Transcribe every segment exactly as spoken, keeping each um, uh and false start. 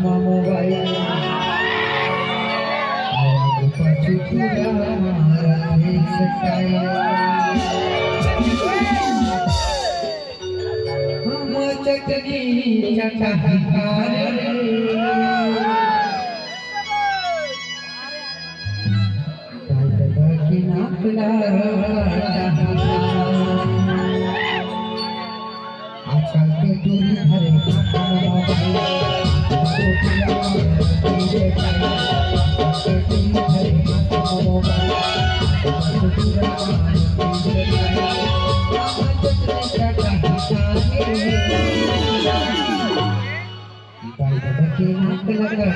Mobile, आगे पाछू पूरा मारत हे स्टाइल। हम चटनी चटहकार। दाई ददा के नाक ला कटाहकार। आजकल के टूरी धरे हाथ म मोबाइल, आजकल के टूरी धरे हाथ म मोबाइल, दाई ददा के नाक लगा।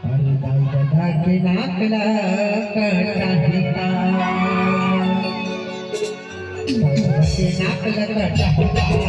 अरे दाई ददा के नाक ला कटाही का। दाई ददा के नाक ला कटाही का।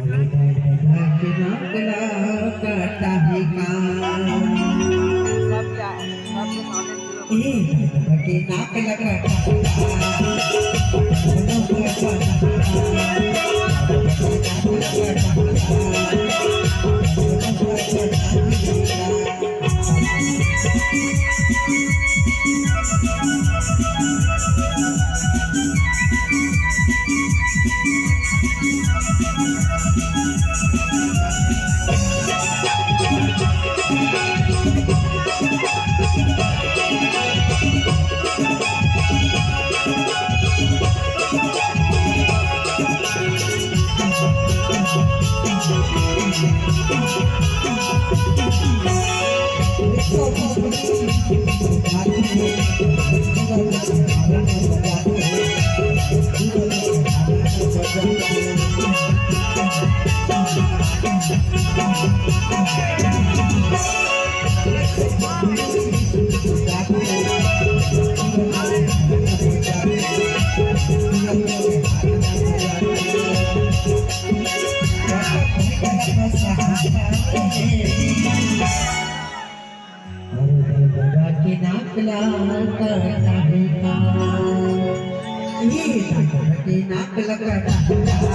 अरे दाई ददा के नाक ला कटाही का। ए दाई ददा के नाक ला कटाही का। नाक ला कटाही का। ये दादा के नाक ला कटाही का।